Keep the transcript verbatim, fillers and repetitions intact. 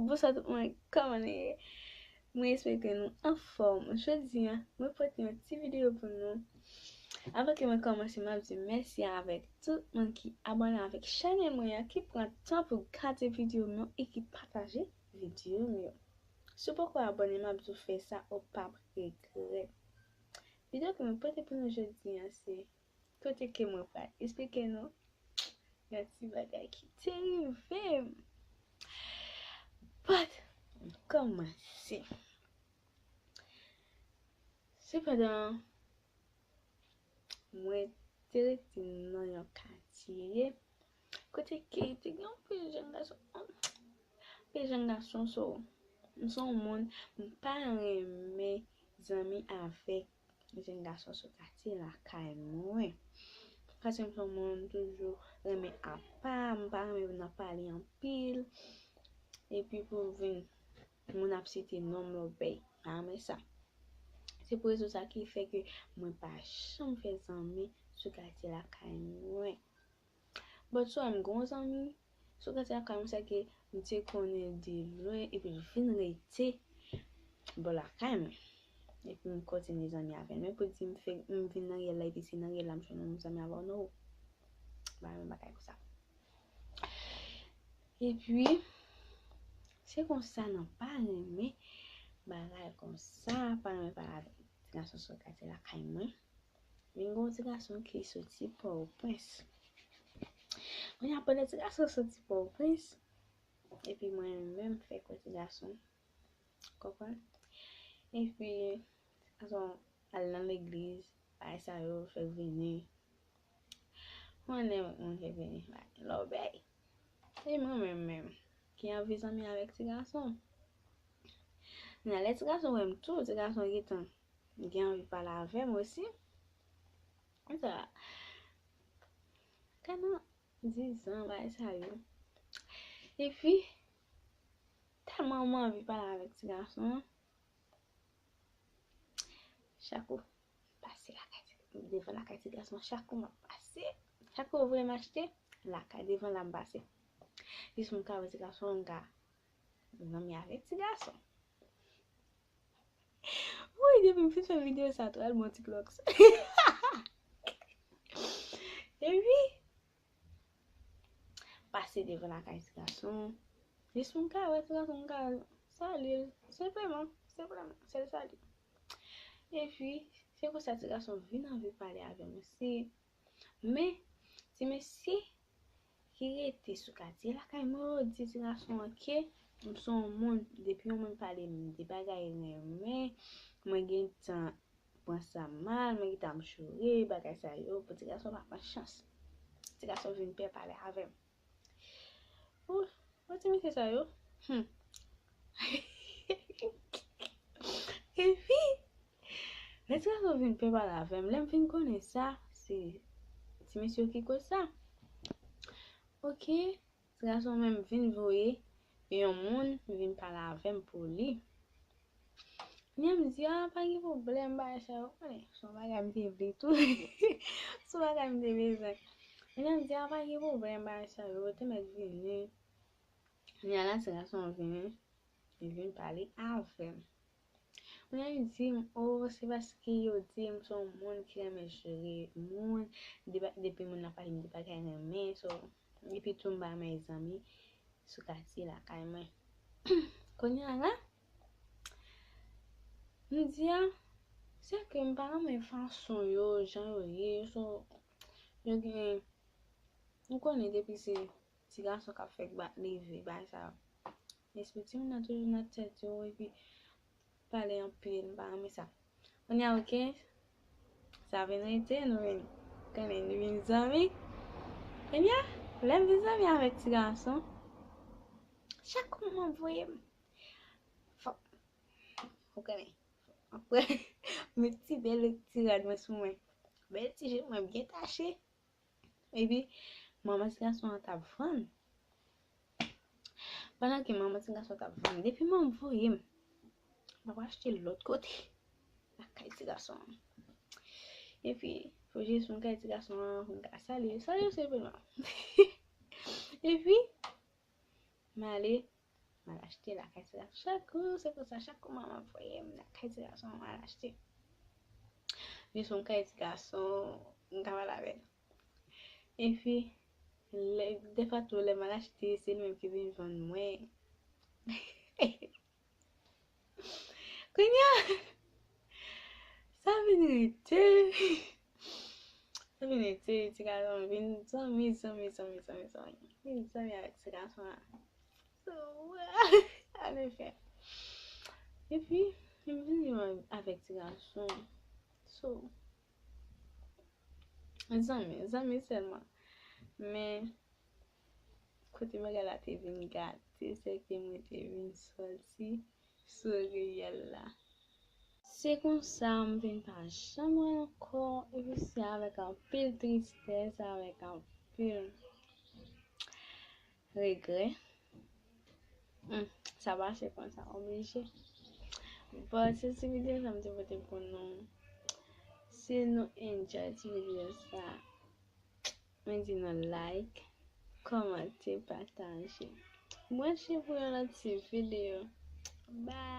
Bonswa tout moun, kòman nou ye? Mwen espere ke nou anfòm. Jodi a, mwen pote yon ti videyo pou nou. Avan ke mwen kòmanse, m ap di mèsi avèk tout moun ki abòne avèk chanèl mwen an, ki pran tan pou gade videyo m yo e ki pataje videyo m yo. Si w poko abòne, m ap di w fè sa, ou p ap regrèt. Videyo ke mwen pote pou nou jodi a, se kote ke mwen pral esplike nou yon ti bagay ki te rive m. But, m kòmanse. Sepandan, mwen te rete nan yon katye kote ke te gen anpil jèn gason. Anpil jèn gason, so, m se yon moun, m pa renmen zanmi avèk jèn gason sou katye lakay mwen. Paske m se yon moun, m toujou renmen apa, m pa renmen nan pale anpil. Epi pou vin, moun ap site non m lòbèy. M pa renmen sa. Se pou rezon sa ki fè ke mwen pa janm fè zanmi sou katye lakay mwen. But sou m gen yon zanmi sou katye lakay mwen, sa ke m te konnen de lwen epi l vin rete bò lakay mwen. Epi m kontinye zanmi avè l. Men pou di m fè, m vin nan riyèl la epi se nan riyèl la m jwenn yon zanmi avè w, no. M pa renmen bagay konsa. Epi, se konsa nan pa renmen bagay konsa, pa renmen pale avèk ti gason sou katye lakay mwen. Vin gen yon ti gason ki soti Pòtoprens. Kounye a, pandan ti gason soti Pòtoprens, epi mwen menm fè kwè ti gason, konprann? Epi, ti gason al nan legliz, bagay sa yo, fè l vini. Mwen menm, moun fè vini, bagay lòbèy. E mwen menm menm, ki anvi zanmi avèk ti gason. Nan lè ti gason wè m tou, ti gason gentan gen anvi pale avè m osi. Konsa, pandan dizan, bagay sa yo. Epi, tèlman mwen anvi pale avèk ti gason an, chak ou pase lakay ti, devan lakay ti gason, chak ou m ap pase, chak ou vle m achte, lakay devan la m pase. Jis m ka wè ti gason an, m ka zanmi avèk ti gason. Wi, depi m fin fè videyo sa, twal bon ti kloks. Epi, pase devan lakay ti gason. Jis pou m ka wè ti gason, m ka salye l. Senpleman, senpleman, sèl salye. Epi, se konsa ti gason vin anvi pale avè m osi. Men, ti mesye ki rete sou katye lakay mwen yo di ti gason an ke m se yon moun, depi yon moun pale m de bagay renmen, mwen gentan pran sa mal, mwen gentan ap joure, bagay sa yo, pou ti gason pa pran chans. Ti gason vin pè pale avè m. Ou, ou ti mesye sa yo? Hmm. Epi, lè ti gason vin pè pale avè m, lè m vin konnen sa, se ti mesye yo ki koz sa. Oke, ti gason menm vin voye yon moun vin pale avè m pou li. Kounye a m di, a, pa gen pwoblèm, bagay sa yo, konnen, se yon bagay m te vle tou. Se yon bagay m te bezwen. Kounye a m di, a, pa gen pwoblèm, bagay sa yo, te mèt vini. Kounye a la, ti gason an vini, li vin pale avè m. Kounye a li di m, o, se paske yo di m se yon moun ki renmen jere moun, depi moun nan pale m de bagay renmen, so, epi tou m pa renmen zanmi sou katye lakay mwen. Kounye a la, m di a, se ke m pa renmen fason yo, jan yo ye, so, yo gen, ou konnen depi se ti gason k ap fèk ba, leve, bagay sa yo. Lespri timoun nan toujou nan tèt yo, epi pale anpil, m pa renmen sa. Kounye a, oke, sa vin rete, nou vin, konnen, nou vin zanmi. Kounye a, lè m vin zanmi avèk ti gason, chak moun m voye m, fòk, ou konnen, apre, met ti bèl ti rad mwen sou mwen, bèl ti jip mwen byen tache. Epi, manman ti gason an t ap vann. Pandan ke manman ti gason an t ap vann, depi manman voye m, m ap achte lòt kote, lakay ti gason an. Epi, fò jis m kay ti gason an, pou m ka salye, salye senpleman. Epi, m ale, M al achte lakay ti gason. Chak kou, se konsa, chak kou manman voye m lakay ti gason, m al achte. Jis yon kay ti gason, m ka pale avè l. Epi, lè, defwa tou, lè m al achte, se li menm ki vin jwenn mwen. Kounye a, sa vin rete. Sa vin rete, ti gason vin zanmi, zanmi, zanmi, zanmi, zanmi. Vin zanmi avèk ti gason an. So, anefè. Epi, m vin viv avèk ti gason. So, zanmi, zanmi sèlman. Men, kote bagay la te vin gate, se ke mwen te vin sòti sou reyèl la. Se konsa, m vin pa janm wè l ankò, epi se avèk anpil tristès, avèk anpil regrè. Hmm, sa pase konsa, oblije. Bon, se ti videyo sa m te pote pou nou. Si nou enjoy ti videyo sa, mwen di nou like, kòmante, pataje. Branche pou yon lòt ti videyo. Bye!